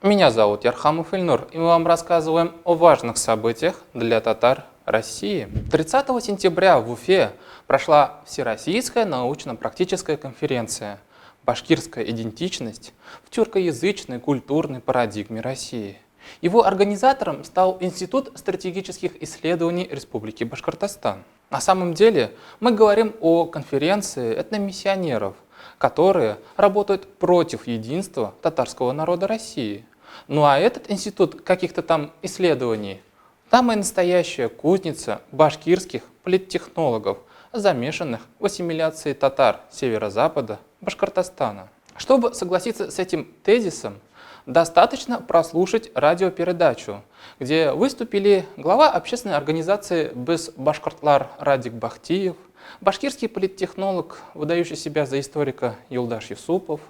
Меня зовут Ярхамов Ильнур, и мы вам рассказываем о важных событиях для татар России. 30 сентября в Уфе прошла Всероссийская научно-практическая конференция «Башкирская идентичность в тюркоязычной культурной парадигме России». Его организатором стал Институт стратегических исследований Республики Башкортостан. На самом деле мы говорим о конференции этномиссионеров, которые работают против единства татарского народа России. Ну а этот институт каких-то там исследований – самая настоящая кузница башкирских политтехнологов, замешанных в ассимиляции татар северо-запада Башкортостана. Чтобы согласиться с этим тезисом, достаточно прослушать радиопередачу, где выступили глава общественной организации «Без Башкортлар» Радик Бахтиев, башкирский политтехнолог, выдающий себя за историка Юлдаш Юсупов,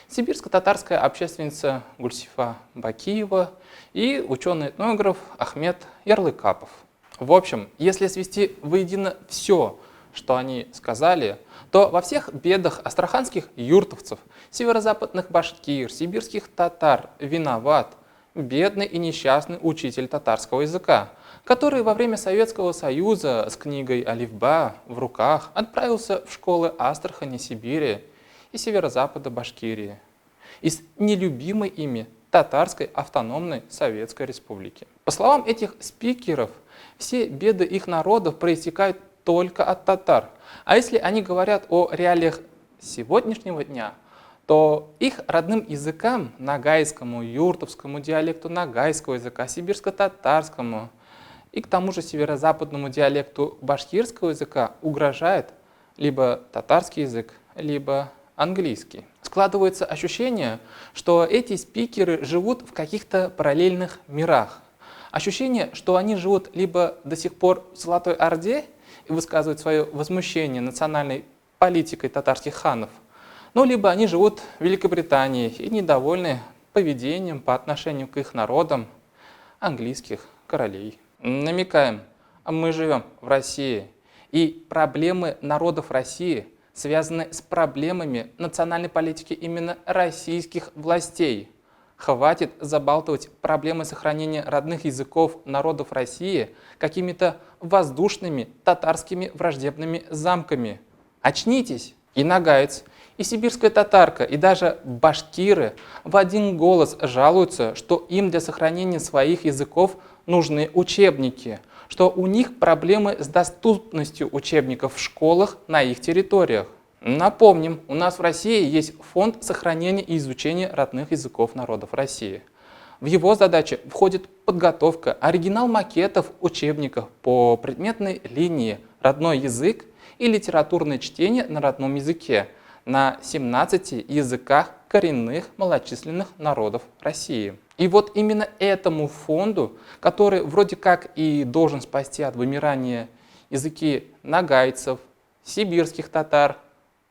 сибирско-татарская общественница Гульсифа Бакиева и ученый-этнограф Ахмед Ярлыкапов. В общем, если свести воедино все, что они сказали, то во всех бедах астраханских юртовцев, северо-западных башкир, сибирских татар виноват бедный и несчастный учитель татарского языка, который во время Советского Союза с книгой «Алифба» в руках отправился в школы Астрахани, Сибири и северо-запада Башкирии из нелюбимой ими Татарской автономной Советской Республики. По словам этих спикеров, все беды их народов проистекают только от татар. А если они говорят о реалиях сегодняшнего дня, то их родным языкам, ногайскому, юртовскому диалекту ногайского языка, сибирско-татарскому и к тому же северо-западному диалекту башкирского языка угрожает либо татарский язык, либо английский. Складывается ощущение, что эти спикеры живут в каких-то параллельных мирах. Ощущение, что они живут либо до сих пор в Золотой Орде и высказывают свое возмущение национальной политикой татарских ханов, ну, либо они живут в Великобритании и недовольны поведением по отношению к их народам английских королей. Намекаем, мы живем в России, и проблемы народов России связаны с проблемами национальной политики именно российских властей. Хватит забалтывать проблемы сохранения родных языков народов России какими-то воздушными татарскими враждебными замками. Очнитесь! И ногаец, и сибирская татарка, и даже башкиры в один голос жалуются, что им для сохранения своих языков нужны учебники, что у них проблемы с доступностью учебников в школах на их территориях. Напомним, у нас в России есть Фонд сохранения и изучения родных языков народов России. В его задачи входит подготовка оригинал-макетов учебников по предметной линии «Родной язык» и литературное чтение на родном языке на 17 языках коренных малочисленных народов России. И вот именно этому фонду, который вроде как и должен спасти от вымирания языки ногайцев, сибирских татар,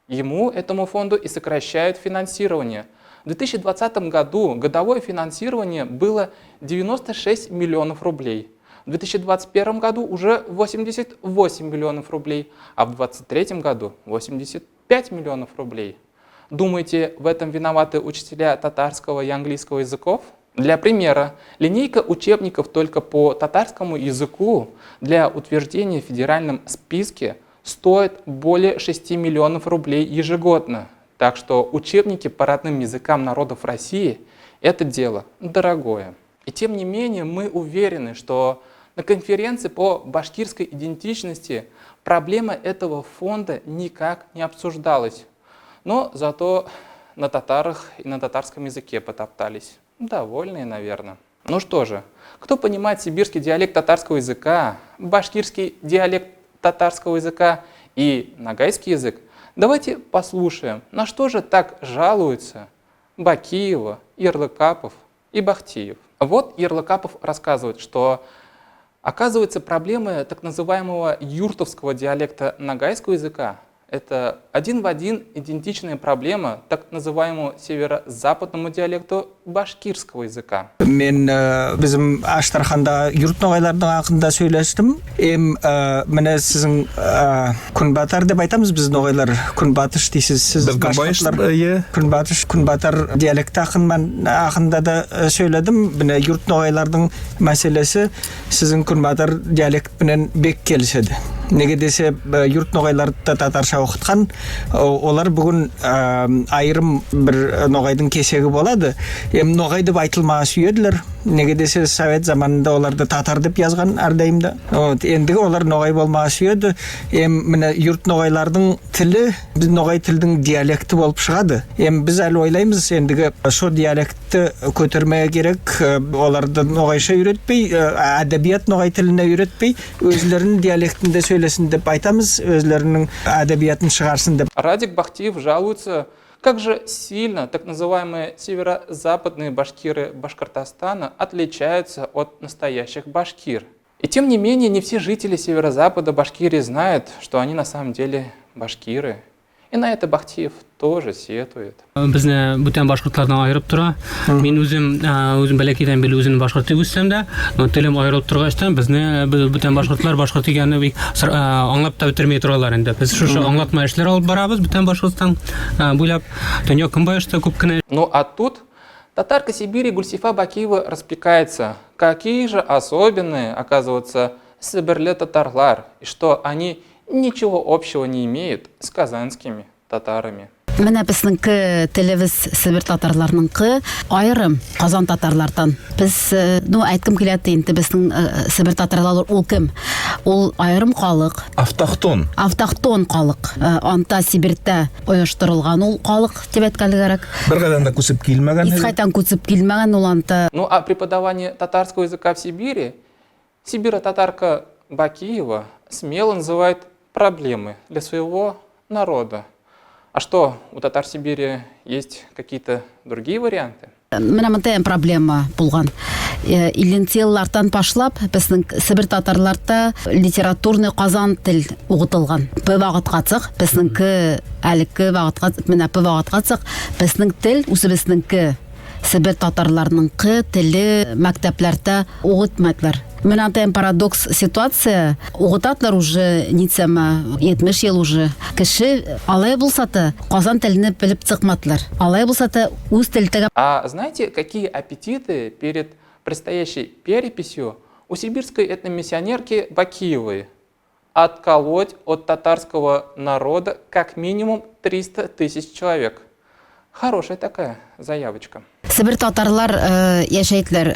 ему, этому фонду, и сокращают финансирование. В 2020 году годовое финансирование было 96 миллионов рублей. В 2021 году уже 88 миллионов рублей, а в 2023 году 85 миллионов рублей. Думаете, в этом виноваты учителя татарского и английского языков? Для примера, линейка учебников только по татарскому языку для утверждения в федеральном списке стоит более 6 миллионов рублей ежегодно. Так что учебники по родным языкам народов России – это дело дорогое. И тем не менее мы уверены, что на конференции по башкирской идентичности проблема этого фонда никак не обсуждалась. Но зато на татарах и на татарском языке потоптались. Довольные, наверное. Ну что же, кто понимает сибирский диалект татарского языка, башкирский диалект татарского языка и ногайский язык, давайте послушаем, на что же так жалуются Бакиева, Ярлыкапов и Бахтиев. Вот Ярлыкапов рассказывает, что, оказывается, проблемы так называемого юртовского диалекта ногайского языка Это один в один идентичная проблема так называемому северо-западному диалекту башкирского языка. Мен bizim Аштарханда yurt ноғайлардың ақында сөйлестім. Эм менә сезнең көнбатар дип әйтәбез без ноғайлар, көнбатыш дисез сез. Без көнбатыш, әйе. Көнбатыш, көнбатар диалекты акында да сөйләдем. Менә yurt ноғайлардың мәсьәләсе сезнең көнбатар диалект белән бик килешәде. Неге десе, yurt ноғайларды да татарша оқытқан, олар бүгін айырым бір ноғайдың кесегі болады. Эм ноғай деп айтылмаға сүйедлер. Неге десе, совет заманында оларды татар деп yazған әрдайым. Вот, ендігі олар ноғай болмаға сүйеді. Эм міне yurt ноғайлардың тілі біз ноғай тілдің диалекті болып шығады. Эм біз әлі ойлаймыз, ендігі со диалектті көтермеге керек, оларды ноғайша үйретпей, әдебиет ноғай тіліне үйретпей, өзлерінің диалектінде сөйлесін деп айтамыз, өзлерінің әдебиетін шығарсын деп. Радик Бахтиев жалуется, как же сильно так называемые северо-западные башкиры Башкортостана отличаются от настоящих башкир. И тем не менее, не все жители северо-запада Башкирии знают, что они на самом деле башкиры. И на это Бахтиев тоже сетует. Безне бүтән башкортлардан аерып тора. Мин үзем бәләкәйдән бирле үземне башкорт дип үссәм дә, но телем аерылып торгачтан безне бүтән башкортлар башкорт дигәнне бик аңлап та бетермей торалар инде. Без шушы аңлатма эшләр алып барабыз бүтән Башкортстан буйлап. Дөнья көнбатышта күп кенә. Ну а тут татарка Сибири Гульсифа Бакиева распекается. Какие же особенные, оказывается, себерле татарлар, и что они ничего общего не имеют с казанскими татарами. Менә безнеңке телебез Себер татарларныңкы аерым Казан татарлардан. Без, ну, әйткем килә инде, безнең Себер татарлары ул кем? Ул аерым халык. Автохтон. Автохтон халык. Анта Сибирьтә оештырылган ул халык дип әйткән кирәк. Бер кайдан да күчеп килмәгән. Һич кайдан күчеп килмәгән ул анта. Ну, а преподавание татарского языка в Сибири сибиро-татарка Бакиева смело называет проблемы для своего народа. А что, у татар Сибири есть какие-то другие варианты? Менә монда проблема булган. 50 еллардан башлап безнең Себер татарларда литературный Казан тел укытылган. Бу вакытка чык, безнеңке әлекке вакытка, менә бу вакытка чык, безнең тел үзебезнеңке Себер татарларныңкы теле мәктәпләрдә укытмадылар. Менә анда парадокс ситуация, укытатлар уже ничәмә 70 ел уже. Кеше алай булса да Казан телене белеп чыкмадылар. Алай булса да үз телдәге. А знаете, какие аппетиты перед предстоящей переписью у сибирской этномиссионерки Бакиевой? Отколоть от татарского народа как минимум 300 тысяч человек. Хорошая такая заявочка. Себер татарлар яшәйтләр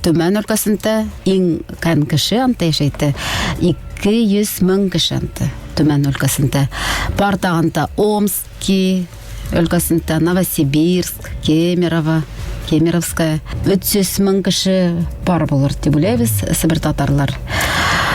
Төмән өлкәсендә, иң кән кеше анда яшәйте. 200 мең кеше анда Төмән өлкәсендә. Бар тагында Омски өлкәсендә, Новосибирск, Кемерово, Кемеровская. 300 мең кеше бар булыр дип уйлайбыз Себер татарлар.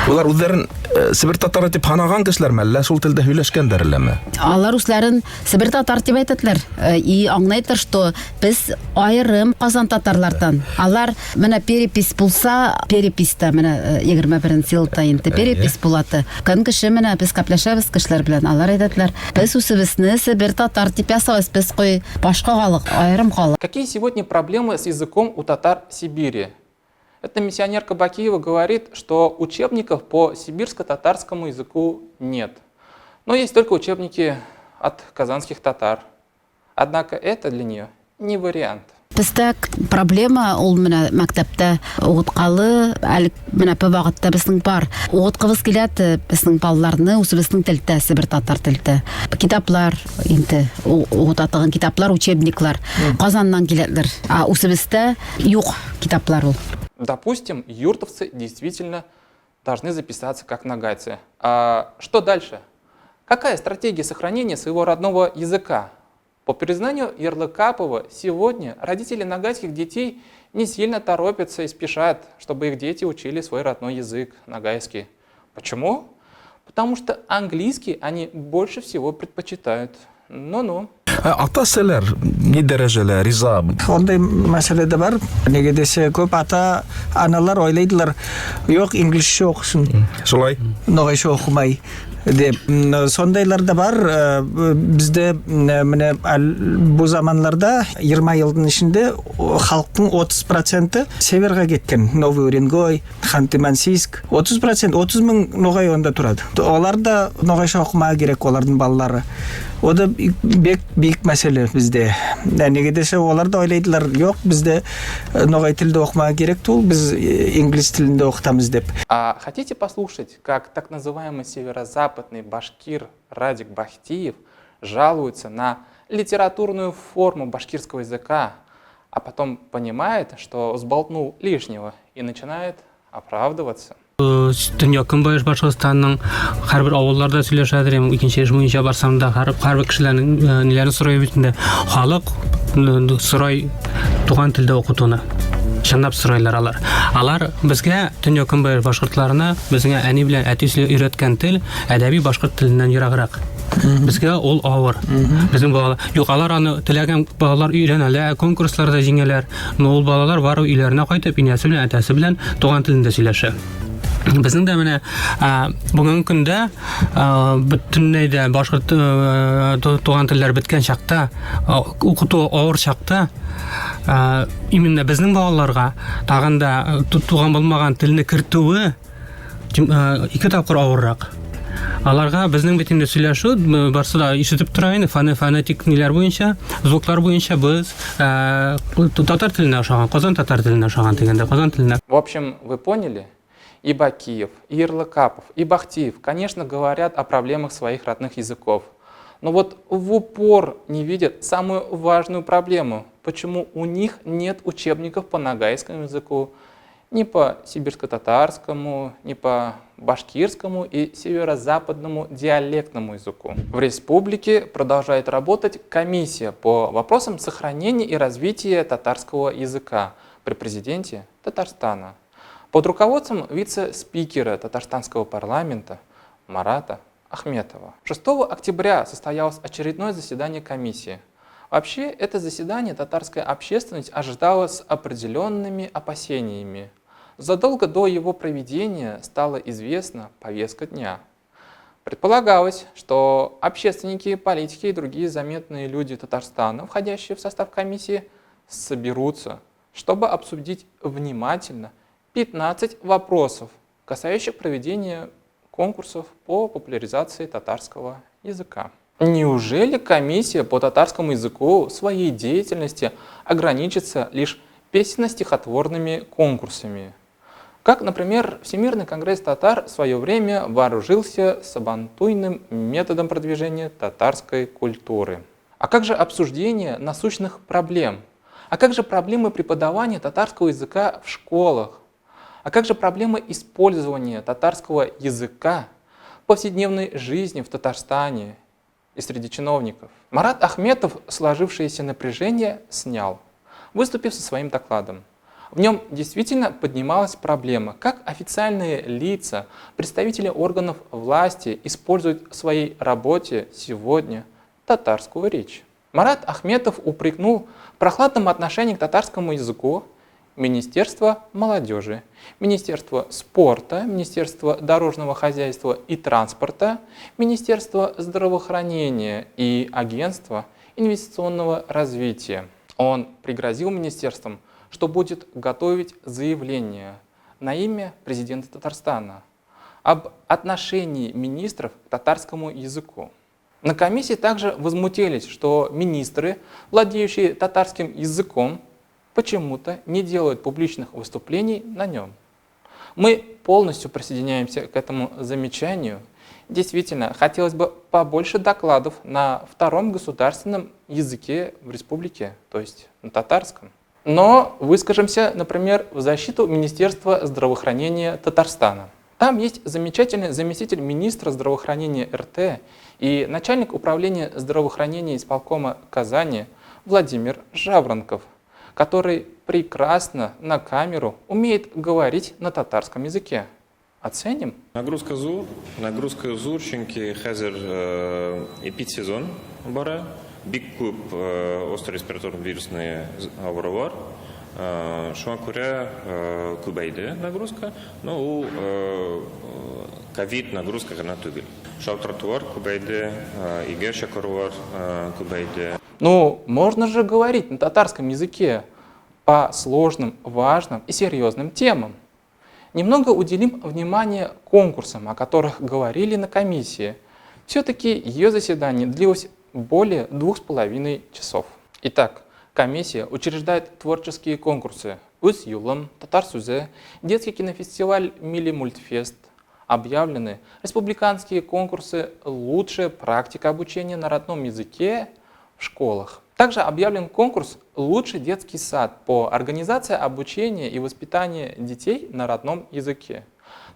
Улар үзләрен Себер татары дип һанаган кешеләрме, әллә шул телдә һөйләшкәндәр әлләме? Алар үзләрен Себер татар дип әйтәләр. И аңлайтыр, что без аерым Казан татарлардан. Алар менә перепись булса, переписьтә менә 21 елда инде перепись булады. Көн кеше менә без кәпләшәбез кешеләр белән. Алар әйтәләр, без үзебезне Себер татар дип ясабыз, без кой башка халык, аерым халык. Какие сегодня проблемы с языком у татар Сибири? Эта миссионерка Бакиева говорит, что учебников по сибирско-татарскому языку нет. Но есть только учебники от казанских татар. Однако это для нее не вариант. Бездә проблема ул менә мәктәптә укыткалы, әле менә бу вакытта безнең бар. Укыткыбыз килә, безнең балаларны үзебезнең телдә, Себер татар телдә. Китаплар инде укыта торган китаплар, учебниклар Казаннан киләләр. А үзебездә юк китаплар ул. Допустим, юртовцы действительно должны записаться как ногайцы. А что дальше? Какая стратегия сохранения своего родного языка? По признанию Ярлыкапова, сегодня родители ногайских детей не сильно торопятся и спешат, чтобы их дети учили свой родной язык, ногайский. Почему? Потому что английский они больше всего предпочитают. Ну-ну. Ата-әсәләр ни дәрәҗәлә риза? Ондай мәсьәлә дә бар. Неге десе, көп ата-аналар ойлайдылар, юк, инглизчә укысын. Шулай. Ногайча укымай. Дип. Сондайлар да бар. Бездә менә бу заманларда 20 елдың эчендә халыкның 30 проценты северга киткән. Новый Уренгой, Ханты-Мансийск. 30 процент, 30 мең ногай онда торады. Алар да ногайша оқымага керек, олардың балалары. О да бек бик мәселе бездә. Неге десе, олар да ойлайдылар, юк, бездә ногай телдә оқымага керек түгел, без инглиз телендә оқытамыз деп. А хотите послушать, как так называемый северо-западный башкир Радик Бахтиев жалуется на литературную форму башкирского языка, а потом понимает, что сболтнул лишнего и начинает оправдываться? Төньяк Көнбаеш Башкортстанның һәрбер авылларда сөйләшәдер, икенче эш буенча барсам да һәрбер кешеләрнең ниләрен сорый бит инде. Халык сорай туган телдә укытуны. Чынлап сорайлар алар. Алар безгә Төньяк Көнбаеш башкортларына безгә әни белән әти өйрәткән тел әдәби башкорт теленнән ераграк. Безгә ул авыр. Безнең балалар, юк, алар аны теләгән балалар өйрәнәләр, конкурсларда җиңәләр. Но ул балалар бары өйләренә кайтып, инәсе белән, әтәсе белән туган телендә сөйләшә. Безнең дә менә бүгенге көндә бөтенләй дә башкорт туган телләр беткән чакта, укыту авыр чакта, именно безнең балаларга тагын да туган булмаган телне кертүе ике тапкыр авыррак. Аларга безнең бит инде сөйләшү барсы да ишетеп тора инде, фонетик ниләр буенча, звуклар буенча без татар теленә ошаган, Казан татар теленә ошаган дигәндә, Казан теленә. В общем, вы поняли? И Бакиев, и Ярлыкапов, и Бахтиев, конечно, говорят о проблемах своих родных языков. Но вот в упор не видят самую важную проблему. Почему у них нет учебников по ногайскому языку, ни по сибирско-татарскому, ни по башкирскому и северо-западному диалектному языку. В республике продолжает работать комиссия по вопросам сохранения и развития татарского языка при президенте Татарстана под руководством вице-спикера татарстанского парламента Марата Ахметова. 6 октября состоялось очередное заседание комиссии. Вообще, это заседание татарская общественность ожидала с определенными опасениями. Задолго до его проведения стала известна повестка дня. Предполагалось, что общественники, политики и другие заметные люди Татарстана, входящие в состав комиссии, соберутся, чтобы обсудить внимательно 15 вопросов, касающих проведения конкурсов по популяризации татарского языка. Неужели комиссия по татарскому языку в своей деятельности ограничится лишь песенно-стихотворными конкурсами? Как, например, Всемирный конгресс татар в свое время вооружился сабантуйным методом продвижения татарской культуры? А как же обсуждение насущных проблем? А как же проблемы преподавания татарского языка в школах? А как же проблемы использования татарского языка в повседневной жизни в Татарстане и среди чиновников? Марат Ахметов сложившееся напряжение снял, выступив со своим докладом. В нем действительно поднималась проблема, как официальные лица, представители органов власти используют в своей работе сегодня татарскую речь. Марат Ахметов упрекнул в прохладном отношении к татарскому языку Министерство молодежи, Министерство спорта, Министерство дорожного хозяйства и транспорта, Министерство здравоохранения и Агентство инвестиционного развития. Он пригрозил министерствам, что будет готовить заявление на имя президента Татарстана об отношении министров к татарскому языку. На комиссии также возмутились, что министры, владеющие татарским языком, почему-то не делают публичных выступлений на нем. Мы полностью присоединяемся к этому замечанию. Действительно, хотелось бы побольше докладов на втором государственном языке в республике, то есть на татарском. Но выскажемся, например, в защиту Министерства здравоохранения Татарстана. Там есть замечательный заместитель министра здравоохранения РТ и начальник управления здравоохранения исполкома Казани Владимир Жаворонков, который прекрасно на камеру умеет говорить на татарском языке. Оценим? Нагрузка зур, нагрузка зур, чөнки хәзер эпидсезон бара, бик күп остро респираторный вирусный авырулар. Шуңа күрә күбәйде нагрузка, но ул ковид нагрузка гына түгел. Шалтыратулар күбәйде, өйгә чакырулар күбәйде. Ну, можно же говорить на татарском языке по сложным, важным и серьезным темам. Немного уделим внимание конкурсам, о которых говорили на комиссии. Все-таки ее заседание длилось более 2,5 часов. Итак, комиссия учреждает творческие конкурсы «Үз юлым», «Татар сүзе», детский кинофестиваль «Милли мультфест». Объявлены республиканские конкурсы «Лучшая практика обучения на родном языке» в школах. Также объявлен конкурс «Лучший детский сад» по организации обучения и воспитания детей на родном языке.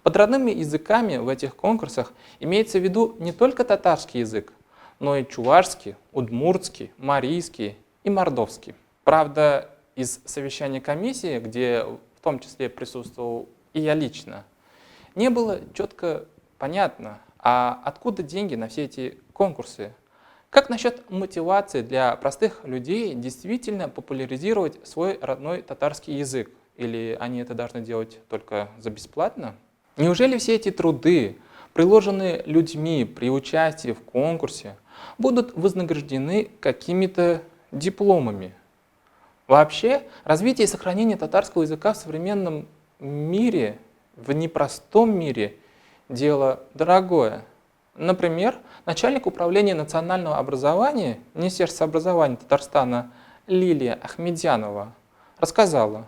Под родными языками в этих конкурсах имеется в виду не только татарский язык, но и чувашский, удмуртский, марийский и мордовский. Правда, из совещания комиссии, где в том числе присутствовал и я лично, не было четко понятно, а откуда деньги на все эти конкурсы. Как насчет мотивации для простых людей действительно популяризировать свой родной татарский язык? Или они это должны делать только за бесплатно? Неужели все эти труды, приложенные людьми при участии в конкурсе, будут вознаграждены какими-то дипломами? Вообще, развитие и сохранение татарского языка в современном мире, в непростом мире, дело дорогое. Например, начальник управления национального образования Министерства образования Татарстана Лилия Ахмедьянова рассказала,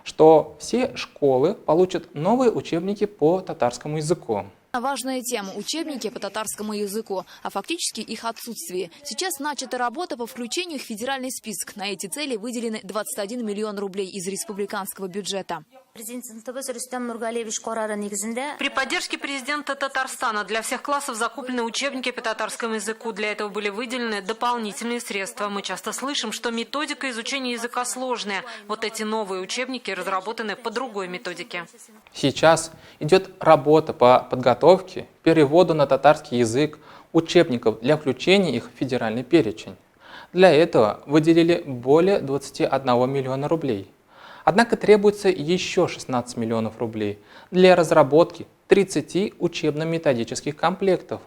что все школы получат новые учебники по татарскому языку. Важная тема – учебники по татарскому языку, а фактически их отсутствие. Сейчас начата работа по включению их в федеральный список. На эти цели выделены 21 миллион рублей из республиканского бюджета. При поддержке президента Татарстана для всех классов закуплены учебники по татарскому языку. Для этого были выделены дополнительные средства. Мы часто слышим, что методика изучения языка сложная. Вот эти новые учебники разработаны по другой методике. Сейчас идет работа по подготовке, переводу на татарский язык учебников для включения их в федеральный перечень. Для этого выделили более 21 миллиона рублей. Однако требуется еще 16 миллионов рублей для разработки 30 учебно-методических комплектов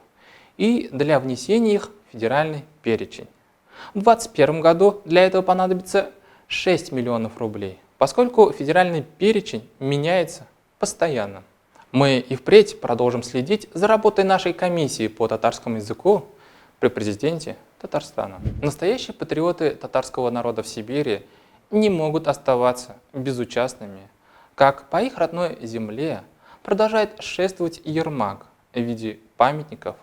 и для внесения их в федеральный перечень. В 2021 году для этого понадобится 6 миллионов рублей, поскольку федеральный перечень меняется постоянно. Мы и впредь продолжим следить за работой нашей комиссии по татарскому языку при президенте Татарстана. Настоящие патриоты татарского народа в Сибири не могут оставаться безучастными, как по их родной земле продолжает шествовать Ермак в виде памятников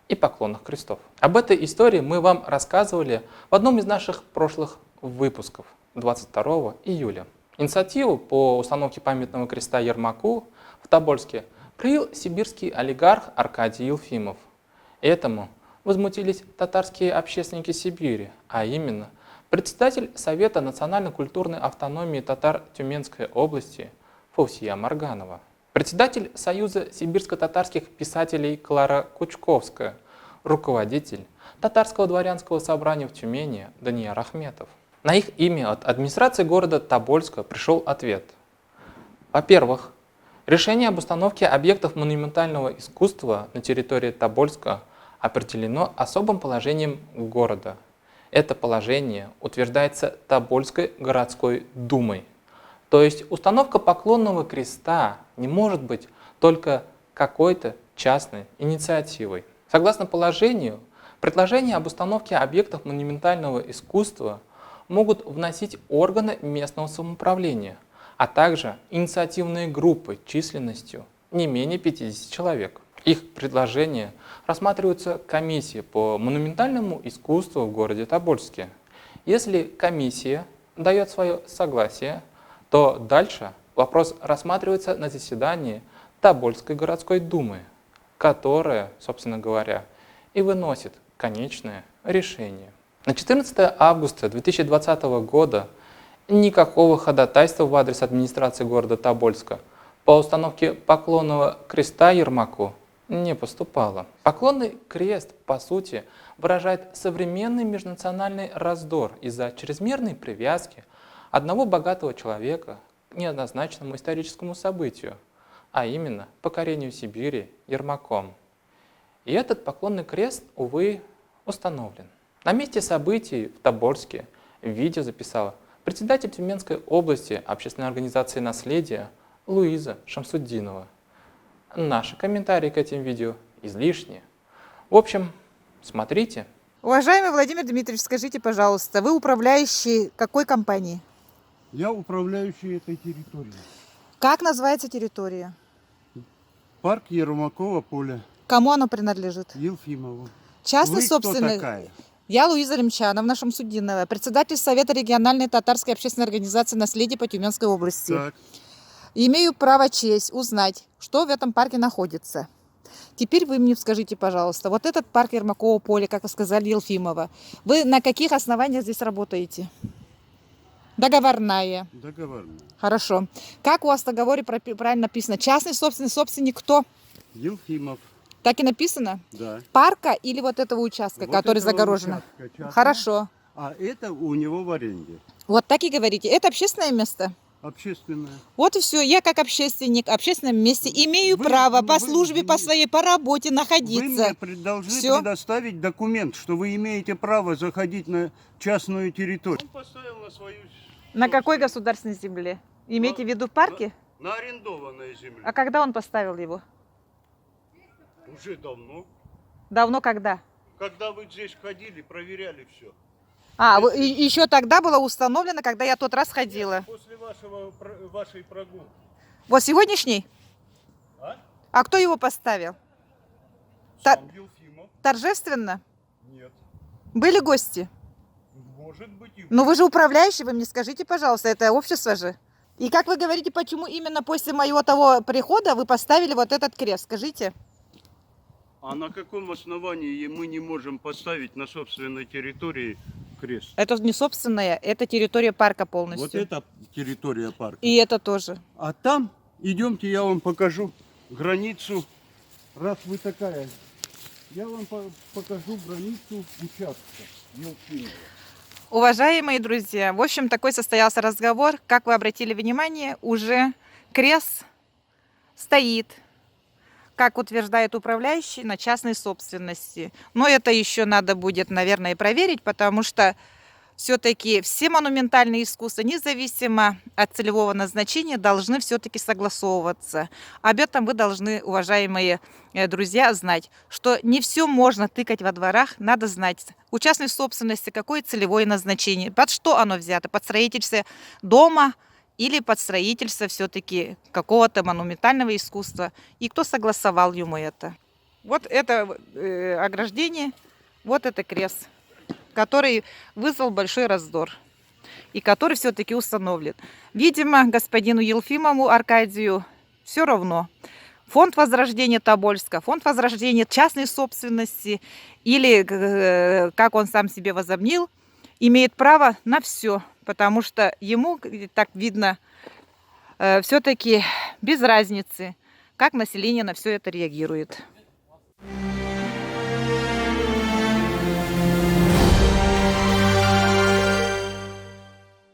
и поклонных крестов. Об этой истории мы вам рассказывали в одном из наших прошлых выпусков 22 июля. Инициативу по установке памятного креста Ермаку в Тобольске проявил сибирский олигарх Аркадий Елфимов. Этому возмутились татарские общественники Сибири, а именно председатель Совета национально-культурной автономии татар Тюменской области Фаусия Марганова, председатель Союза сибирско-татарских писателей Клара Кучковская, руководитель Татарского дворянского собрания в Тюмени Данияр Ахметов. На их имя от администрации города Тобольска пришел ответ. Во-первых, решение об установке объектов монументального искусства на территории Тобольска определено особым положением города. Это положение утверждается Тобольской городской думой. То есть установка поклонного креста не может быть только какой-то частной инициативой. Согласно положению, предложения об установке объектов монументального искусства могут вносить органы местного самоуправления, а также инициативные группы численностью не менее 50 человек. Их предложения рассматриваются комиссией по монументальному искусству в городе Тобольске. Если комиссия дает свое согласие, то дальше вопрос рассматривается на заседании Тобольской городской думы, которая, собственно говоря, и выносит конечное решение. На 14 августа 2020 года никакого ходатайства в адрес администрации города Тобольска по установке поклонного креста Ермаку не поступало. Поклонный крест, по сути, выражает современный межнациональный раздор из-за чрезмерной привязки одного богатого человека к неоднозначному историческому событию, а именно покорению Сибири Ермаком. И этот поклонный крест, увы, установлен. На месте событий в Тобольске видео записала председатель Тюменской области общественной организации «Наследие» Луиза Шамсутдинова. Наши комментарии к этим видео излишни. В общем, смотрите. Уважаемый Владимир Дмитриевич, скажите, пожалуйста, вы управляющий какой компании? Я управляющий этой территорией. Как называется территория? Парк Ермакова поле. Кому оно принадлежит? Елфимову. Частный Вы кто собственный. такая? Я Луиза Римчановна Шамсутдинова, председатель Совета региональной татарской общественной организации «Наследие» по Тюменской области. Так. Имею право честь узнать, что в этом парке находится. Теперь вы мне скажите, пожалуйста, вот этот парк Ермакова поле, как вы сказали, Елфимова, вы на каких основаниях здесь работаете? Договорная. Договорная. Хорошо. Как у вас в договоре правильно написано? Частный собственник, собственник кто? Елфимов. Так и написано? Да. Парка или вот этого участка, Вот который этого загорожен? участка частного. Хорошо. А это у него в аренде. Вот так и говорите. Это общественное место? Общественное. Вот и все. Я как общественник в общественном месте имею право по службе, по своей, по работе находиться. Вы мне должны Всё. предоставить документ, что вы имеете право заходить на частную территорию. Он поставил на свою... На какой государственной земле? Имеете в виду в парке? На арендованной земле. А когда он поставил его? Уже давно. Давно когда? Когда вы здесь ходили, проверяли все. А, еще тогда было установлено, когда я тот раз ходила. После вашей прогулки. Вот сегодняшний? А? А кто его поставил? Сам Елфимов. Торжественно? Нет. Были гости? Может быть и Ну вы же управляющий, вы мне скажите, пожалуйста, это общество же. И как вы говорите, почему именно после моего того прихода вы поставили вот этот крест? Скажите. А на каком основании мы не можем поставить на собственной территории крест? Это не собственная, это территория парка полностью. Вот это территория парка. И это тоже. А там, идемте, я вам покажу границу. Раз вы такая, я вам покажу границу участка Елфимова. Уважаемые друзья, в общем, такой состоялся разговор. Как вы обратили внимание, уже крест стоит, как утверждает управляющий, на частной собственности. Но это еще надо будет, наверное, проверить, потому что все-таки все монументальные искусства, независимо от целевого назначения, должны все-таки согласовываться. Об этом вы должны, уважаемые друзья, знать, что не все можно тыкать во дворах, надо знать, у частной собственности какое целевое назначение, под что оно взято, под строительство дома или под строительство все-таки какого-то монументального искусства, и кто согласовал ему это. Вот это ограждение, вот это крест, который вызвал большой раздор и который все-таки установлен. Видимо, господину Елфимову Аркадию все равно. Фонд возрождения Тобольска, фонд возрождения частной собственности или, как он сам себе возомнил, имеет право на все, потому что ему, так видно, все-таки без разницы, как население на все это реагирует.